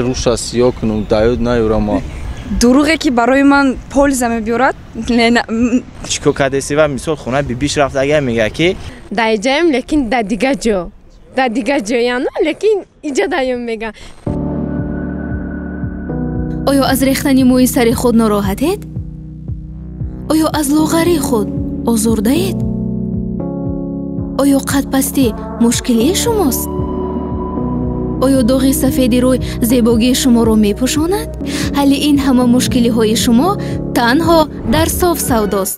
Руша сиёҳ кунам, даёд наёрам. Дурӯғе ки барои ман польза мебиёрад, чӣ кор кардеси ва мисол хона бибиш рафт, агар мега ки дар иҷаем, лекин дар дига ҷо, дар дига ҷояну, лекин иҷа даём мега. Оё аз рехтани мӯи сари худ нороҳатед? Оё аз лоғарии худ озурдаед? Оё қадпастӣ мушкилии шумост? Оё доғи сафеди рӯй зебогии шуморо мепӯшонад? Ҳалли ин ҳама мушкилиҳои шумо танҳо дар Соф Савдост.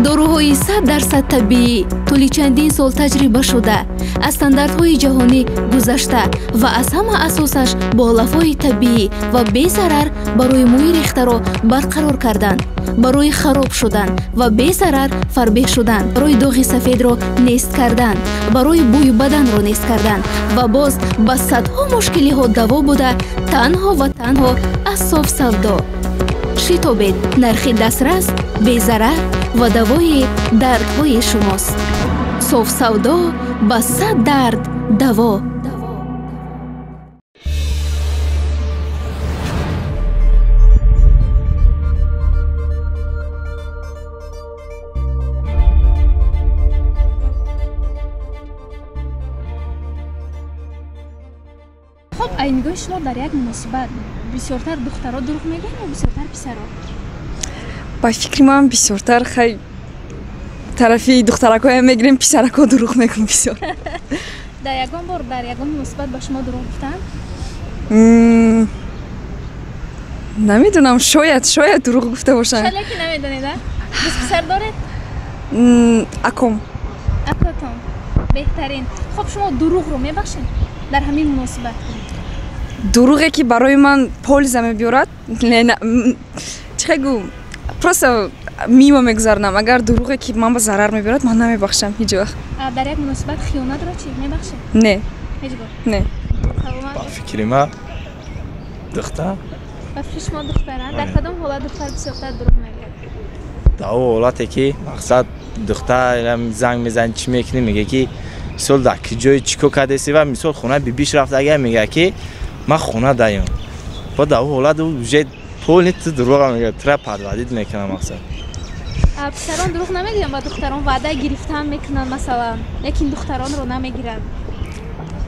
Доруҳои 100% табиӣ, тӯли чандин сол таҷрибашуда, аз стандартҳои ҷаҳонӣ гузашта ва аз ҳама асосаш бо алафҳои табиӣ ва безарар барои мӯи рехтаро барқарор кардан, барои хароб шудан ва безарар фарбеҳ шудан, барои доғи сафедро нест кардан, барои бӯи баданро нест кардан ва боз ба садҳо мушкилиҳо даво буда танҳо ва танҳо аз Соф Савдо. Шитобед, нархи дастрас, безарар ва давои дардҳои шумост. Соф Савдо ба 100 дард даво. Хоб, ай нигоҳи шумо дар як муносибат бисёртар духтаро дурӯғ мегӯянд ё бисёртар писаро? Ба фикри ман бисёртар хай тарафи духтаракҳоям мегирем, писаракҳо дурӯғ мегӯянд бисёр. Дар ягон бор дар ягон муносибат ба шумо дурӯғ гуфтанд? Намедонам, шояд дурӯғ гуфта бошанд. Шояд, лекин намедонед, а? Дӯст писар доред? Аком. Акотон. Беҳтарин. Хоб, шумо дурӯғро мебахшед дар ҳамин муносибат? Дурӯғе ки барои ман польза мебиёрад, чӣ хел гӯ, просто мимо мегузаронам. Агар дурӯғе ки ман ба зарар мебиёрад, ман намебахшам ҳеҷ вақт. Дар як муносибат хиёнатро чӣ мебахшед? Не. Ҳеҷ гоҳ? Не. Ба фикри ман духтар. Ба фикри шумо духтара? Дар кадом ҳолат духтар бисёртар дурӯғ мегӯяд? Дар он ҳолате ки мақсад духтар занг мезанад, чӣ мекунӣ, мега ки мисол дар ҷои чӣ кор кардеси ва мисол хона бибиш рафт, агар мега ки ман хона даём. Ба дар он ҳолат уже полни ту дурӯға мегӯяд, тура подводить мекунад мақсад. Писарон дурӯғ намегӯянд ба духтарон, ваъда гирифтан мекунанд масалан, лекин духтаронро намегиранд.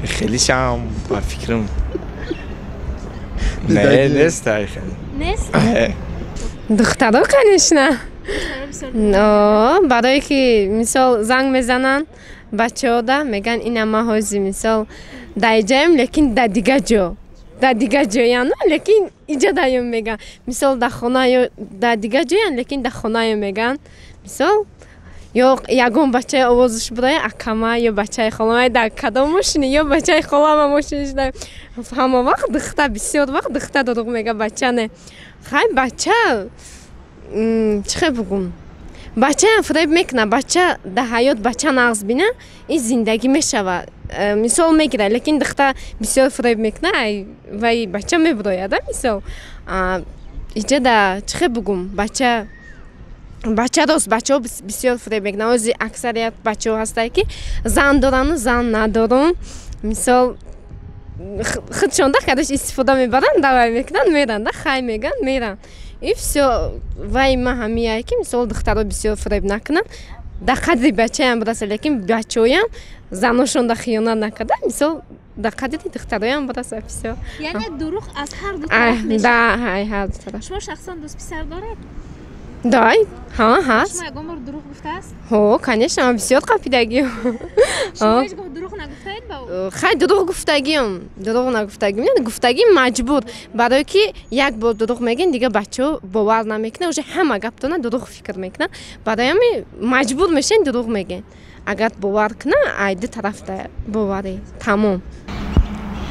Хелишам ба фикрам не, нест хеле. Нест? Духтаро, конечно. Барое ки мисол занг мезананд бачаҳода, мегӯянд ина ман ҳози мисол дар иҷаем, лекин дар дига ҷо, дар дига ҷояну, лекин иҷа даём мегӯянд. Мисол дар хона ё дар дига ҷоян, лекин дар хонаё мегӯянд. Мисол ё ягон бачаи овозаш бурая акама ё бачаи холама дар кадом мошини ё бачаи холама мошини шуда. Ҳама вақт духта, бисёр вақт духта дурӯғ мега, бача не. Хай бача чӣ хел бугум? Бачаам фиреб мекунад, бача дар ҳаёт бача нағз бина, ин зиндагӣ мешавад. Мисол мегирад, лекин духта бисёр фиреб мекунад, вай бача мебурояд, мисол. Иҷа да чӣ хел бугум? Бача рост, бачаҳо бисёр фиреб мекунанд. Ози аксарият бачаҳо ҳастанд ки зан дорану зан надоранд. Мисол худшон да кадаш истифода мебаранд, давай мекунанд, меранд, хай мегӯянд, меранд. И всё, вай ма ҳамияе ки мисол духтаро бисёр фиреб накунанд, дар қадри бачаям бирасад, лекин бачаҳоям заношонда хиёнат накарда, мисол дар қадри духтароям бирасад, всё. Яъне дурӯғ аз ҳар ду тараф мешавад? Да, ҳар ду тараф. Шумо шахсан дӯст писар доред? Да, ҳа, ҳаст. Шумо ягон бор дурӯғ гуфтааст? Ҳо, конечно, ман бисёр қапидагиам. Шумо ҳеҷ гоҳ дурӯғ нагуфтаед ба ӯ? Хай, дурӯғ гуфтагиам, дурӯғ нагуфтагиам, гуфтагиам маҷбур. Барое ки як бор дурӯғ мегӯянд, дигар бачаҳо бовар намекунанд, уже ҳама гаптона дурӯғ фикр мекунанд. Барои ҳамин маҷбур мешаванд, дурӯғ мегӯянд. Агар бовар кунанд, ай ду тарафта боварӣ, тамом.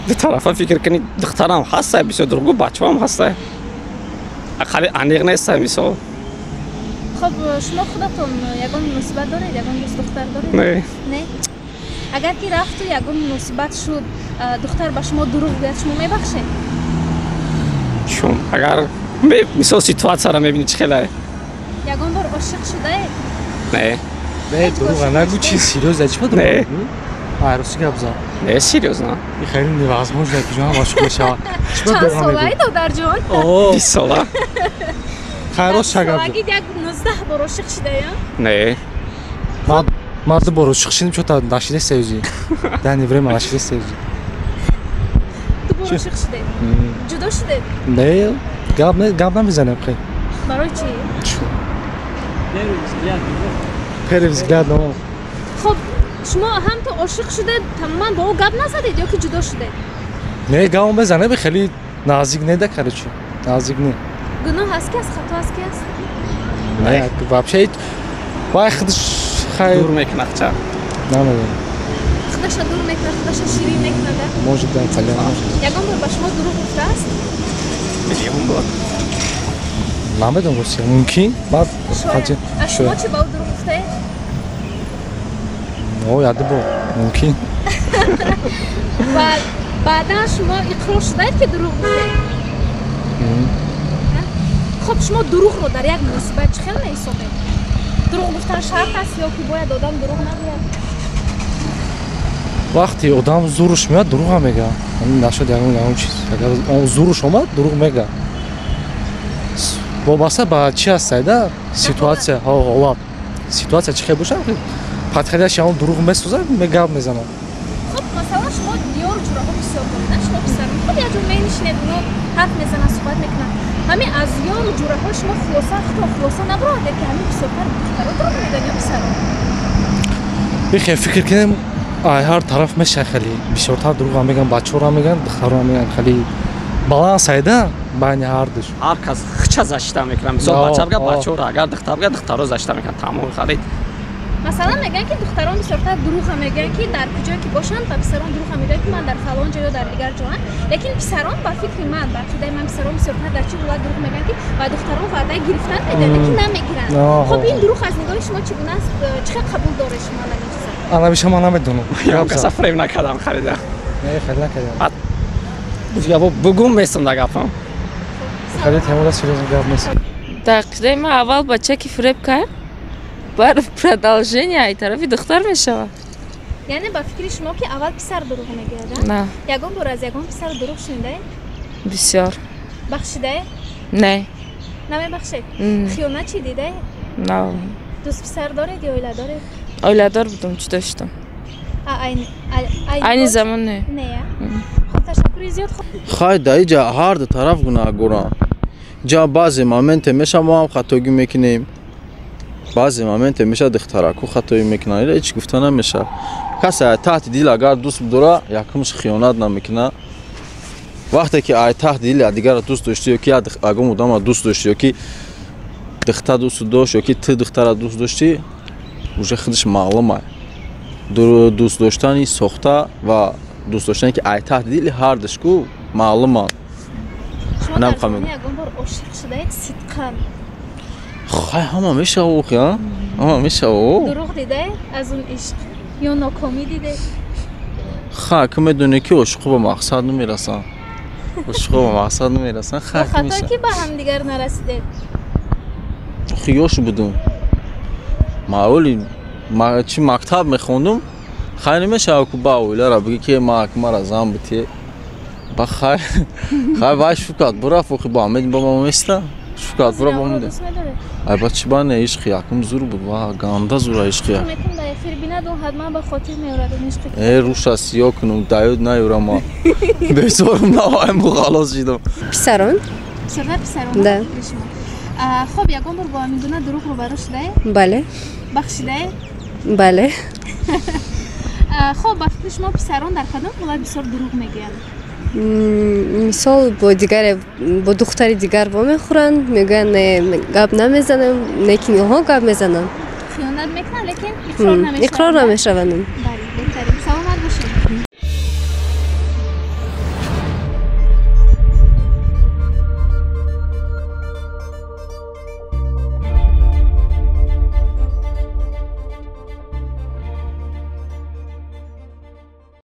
Ду тарафа фикр кунӣ, духтарам ҳаста, бисёр дурӯғгӯ бачаҳоам ҳаста. Ақалли аниқ неста мисол. Хоб, шумо худатон ягон муносибат доред, ягон дӯст духтар доред? Не. Не? Агар ки рафту ягон муносибат шуд, духтар ба шумо дурӯғ гӯяд, шумо мебахшед? Чун агар мисол ситуатсияро мебинӣ чӣ хелае? Ягон бор ошиқ шудаед? Не. Не, дурӯға нагӯ, чи серьёзно, чӣ ба дурӯғ? Не. Ай, рости гап зан. Не, серьёзно. Хеле невозможно ки ҷон ошиқ мешавад. Чанд солаи додарҷон? 20 сола. Хайр, шагаб. Солаги як 19 бор ошиқ шудаям? Не. Ман ду бор ошиқ шудем, чё-то нашида севзи. Дани время нашида севзи. Ду бор ошиқ шудед? Ҷудо шудед? Не, гап намезанем хел. Барои чӣ? Первый взгляд, но. Хоб, шумо ҳам то ошиқ шудед, тамоман бо ӯ гап назадед ё ки ҷудо шудед? Не, гап мезанем, хеле наздик не да, короче. Наздик не. Гуноҳ аз ки аст, хато аз ки аст? Не, вообще вай худаш хай дур мекунад ча. Намедонам. Худаша дур мекунад, худаша ширин мекунад, да? Может, да, хеле. Ягон бор ба шумо дурӯғ гуфтааст? Миллион бор. Намедонам, рости, мумкин. Баъд аз шумо чӣ ба ӯ дурӯғ гуфтаед? О, яде бор. Мумкин. Баъдан шумо иқрор шудаед ки дурӯғ гуфтед? Хоб, шумо дурӯғро дар як муносибат чӣ хел меҳисобед? Дурӯғ гуфтан шарт аст ё ки бояд одам дурӯғ нагӯяд? Вақте одам зуруш меояд, дурӯға мегӯяд. Нашуд ягон чиз. Агар он зуруш омад, дурӯғ мегӯяд. Вобаста ба чи ҳастад, да? Ситуатсия, ҳолат. Ситуатсия чӣ хел бошад, подходящий он дурӯғ месозад, гап мезанад. Хоб, масалан, шумо ёру ҷураҳо бисёр доред, шумо писарон. Хоб, як ҷо менишинед, оно ҳарф мезанад, суҳбат мекунад. Ҳамин аз ёру ҷураҳои шумо хулоса, худтон хулоса набаровардед, ки ҳамин бисёртар духтаро дурӯғ мегӯянд ё писарон? Бихе фикр кунем, ай ҳар тараф мешавад хеле. Бисёртар дурӯғ мегӯянд, бачаҳоро мегӯянд, духтароро мегӯянд, хеле баланс айда байни ҳар душ. Ҳар кас хича зашита мекунад. Мисол бача бигӯяд, бачаҳоро, агар духтар бигӯяд, духтаро зашита мекунад. Тамом халид. Масалан, мегӯянд ки духтарон бисёртар дурӯға мегӯянд, ки дар куҷое ки бошанд, ба писарон дурӯға мегӯянд, ки ман дар фалон ҷо ё дар дигар ҷоам. Лекин писарон, ба фикри ман, ба ақидаи ман, писарон бисёртар дар чӣ ҳолат дурӯғ мегӯянд, ки ба духтарон ваъда гирифтан медиҳанд, лекин намегиранд. Хоб, ин дурӯғ аз нигоҳи шумо чӣ гуна аст? Чӣ қадр қабул доред шумо ҳамин чиза? Анавиша ман намедонам. Ягон каса фрейм накардам харида. Не, хеле накардам. Бугум местам да гапам. Хеле темура серьёзно гап нест. Дар ақидаи ман аввал бача ки фреб кард, бар продолжение ай тарафи духтар мешавад. Яъне ба фикри шумо ки аввал писар дурӯғ мегӯяд, а? На. Ягон бор аз ягон писар дурӯғ шунидаед? Бисёр. Бахшидаед? Не. Намебахшед? Хиёнат чӣ дидаед? На. Дӯст писар доред ё оила доред? Оиладор будум, ҷудо шудам. Айни замон не. Не, хоб, ташаккури зиёд. Хай, дар иҷа ҳар ду тараф гунаҳгоранд. Ҷа баъзе моменте меша мо ҳам хатогӣ мекунем, баъзе моменте меша духтараку хатоӣ мекунанд. Ила ҳеҷ гуфта намешавад. Касе ай таҳти дил агар дӯст бидора, якумш хиёнат намекунад. Вақте ки ай таҳти дил якдигарро дӯст доштӣ ё ки ягон одамро дӯст доштӣ ё ки духтар дӯст дошт ё ки ту духтарро дӯст доштӣ, уже худаш маълум ай. Дӯст доштани сохта ва дӯст доштане ки ай таҳти дили ҳар душку маълуманд. Шумо дар замони ягон бор ошиқ шудаед сидқан? Хай, ҳама мешава охи, а? Ҳама мешава. Дурӯғ дидаед аз он ишқ ё нокомӣ дидед? Хай, ки медонӣ ки ошиқҳо ба мақсад намерасанд. Ошиқҳо ба мақсад намерасанд. Хай, хато ки ба ҳамдигар нарасидед? Охи, ёш будум. Маъули чи мактаб мехондум, хай намешава ку ба оиларо бигӣ ки мара зан битие. Ба хай, хай вай шукат бурафт, охи ба ҳамед ба ма места. Шукат бура ба монде. Ай ба чӣ ба не, ишқи якум зур буд, ва ганда зура ишқи як. Мекун дар эфир бинад, он ҳатман ба хотир меорад он ишқи. Э, руша сиё кунум, даёд наёрам ма. Безорум наваем халос шидам. Писарон? Писарон, писарон. Да. Хоб, ягон бор бо ҳамин гуна дурӯғ рӯбарӯ шудаед? Бале. Бахшидаед? Бале. Хоб, ба фикри шумо писарон дар кадом ҳолат бисёр дурӯғ мегӯянд? Мисол, бо дигаре, бо духтари дигар вомехӯранд, мегӯянд не, гап намезанем, лекин онҳо гап мезананд. Хиёнат мекунанд, лекин иқрор намешаванд. Иқрор намешаванд.